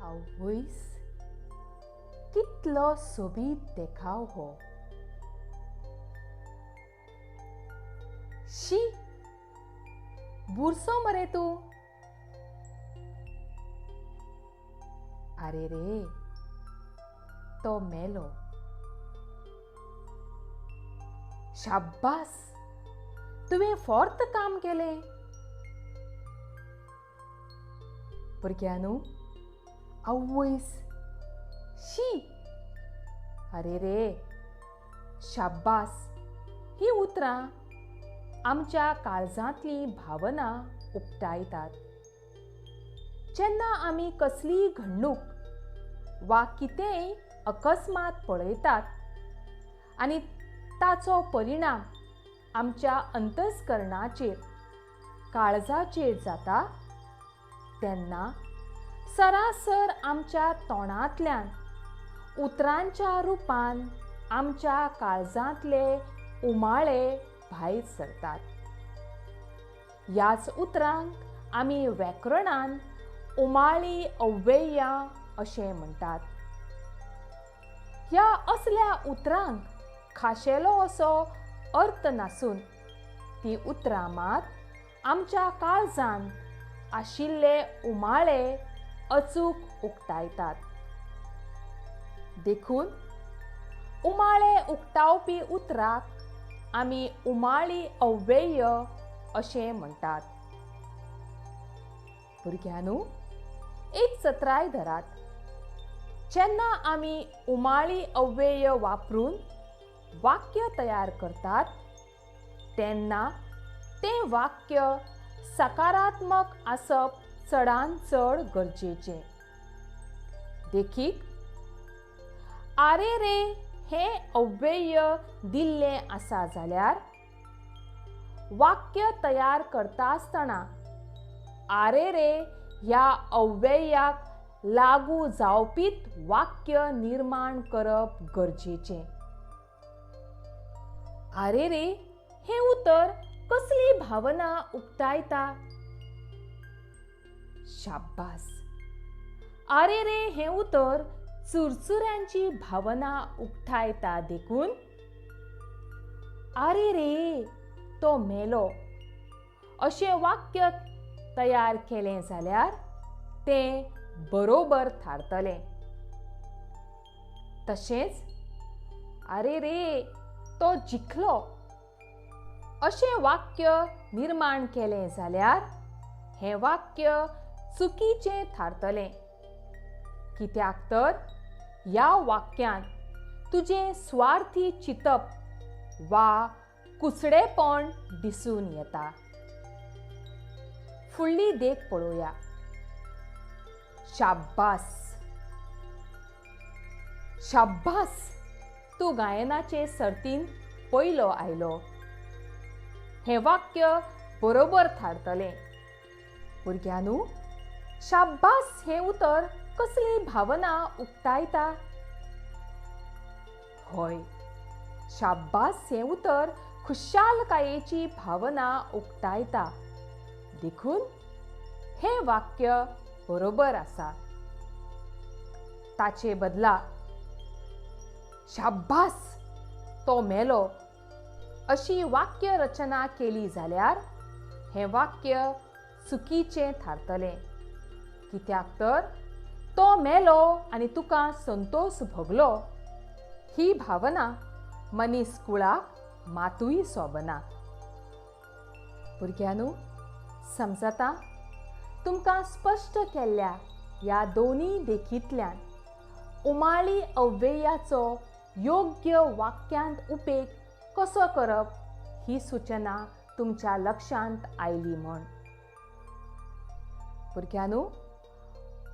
आवयस, कितलो सोबीत देखाव हो. शी, बुरसो मरे तूं. आरे रे, तो मेलो. शाब्बास, तुवें फोर्त काम केलें. भुरग्यांनो, आवयस, शी, आरे रे, शाब्बास ही उतरां आमच्या काळजांतली भावना उक्तायतात. जेन्ना आमी कसलीय घडणूक वा कितेंय अकस्मात पळयतात आनी ताचो परिणाम आमच्या अंतस्करणाचेर, काळजाचेर जाता, तेन्ना सरासर आमच्या तोंडांतल्यान उतरांच्या रुपान आमच्या काळजांतले उमाळे भायर सरतात. ह्याच उतरांक आमी व्याकरणान उमाळी अव्ययां अशें म्हणटात. ह्या असल्या उतरांक खाशेलो असो अर्थ नासून ती उतरां मात आमच्या काळजान आशिल्ले उमाळे अचूक उक्तायतात. देखून उमाळे उक्तावपी उतराक आमी उमाळी अव्यय अशें म्हणटात. भुरग्यांनो, एक चत्राय धरात. जेन्ना आमी उमाळी अव्यय वापरून वाक्य तयार करतात तेन्ना तें वाक्य सकारात्मक आसप चडान चड गरजेचें. देखीक, आरे रे हें अव्यय दिल्लें आसा जाल्यार वाक्य तयार करता आसतना आरे रे ह्या अव्ययाक लागू जावपीत वाक्य निर्माण करप गरजेचें. आरे रे हें उतर कसली भावना उक्तायता? शाब्बास, आरे रे हें उतर चुरचुऱ्यांची भावना उक्तायता. देखून आरे रे तो मेलो अशें वाक्य तयार केलें जाल्यार तें बरोबर थारतलें. तशेंच आरे रे तो जिखलो अशें वाक्य निर्माण केलें जाल्यार हें वाक्य चुकीचें थारतलें. कित्याक तर ह्या वाक्यान तुजें स्वार्थी चिंतप वा कुसडेपण दिसून येता. फुडली देख पळोवया. शाब्बास, शाब्बास, तूं गायनाचे सर्तीन पयलो आयलो. हें वाक्य बरोबर थारतलें. भुरग्यांनो, शाब्बास हें उतर कसली भावना उक्तायता? हय, शाब्बास हें उतर खुशालकायेची भावना उक्तायता. देखून हें वाक्य बरोबर आसा. ताचे बदला शाब्बास तो मेलो अशी वाक्य रचना केली जाल्यार हें वाक्य चुकीचें थारतलें. कित्याक तर तो मेलो आनी तुका संतोष भोगलो ही भावना मनीस कुळाक मातूय सोबना. भुरग्यांनो, समजता तुमकां स्पश्ट केल्ल्या ह्या दोनूय देखींतल्यान उमाळी अव्ययाचो योग्य वाक्यांत उपेग कसो करप ही सूचना तुमच्या लक्षांत आयली म्हण. भुरग्यांनो,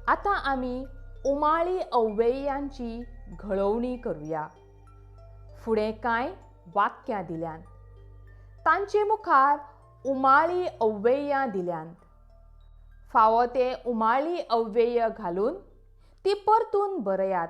आतां आमी उमाळी अव्ययांची घडोवणी करुया. फुडें कांय वाक्यां दिल्यांत, तांचे मुखार उमाळी अव्ययां दिल्यांत. फावो ते उमाळी अव्यय घालून ती परतून बरयात.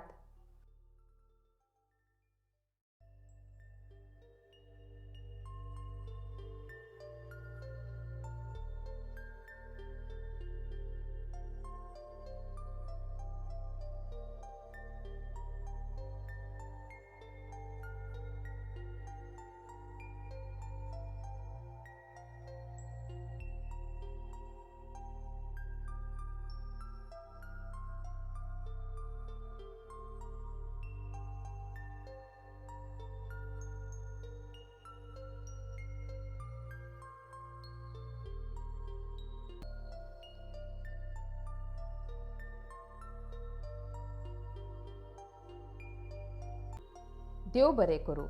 देव बरें करूं.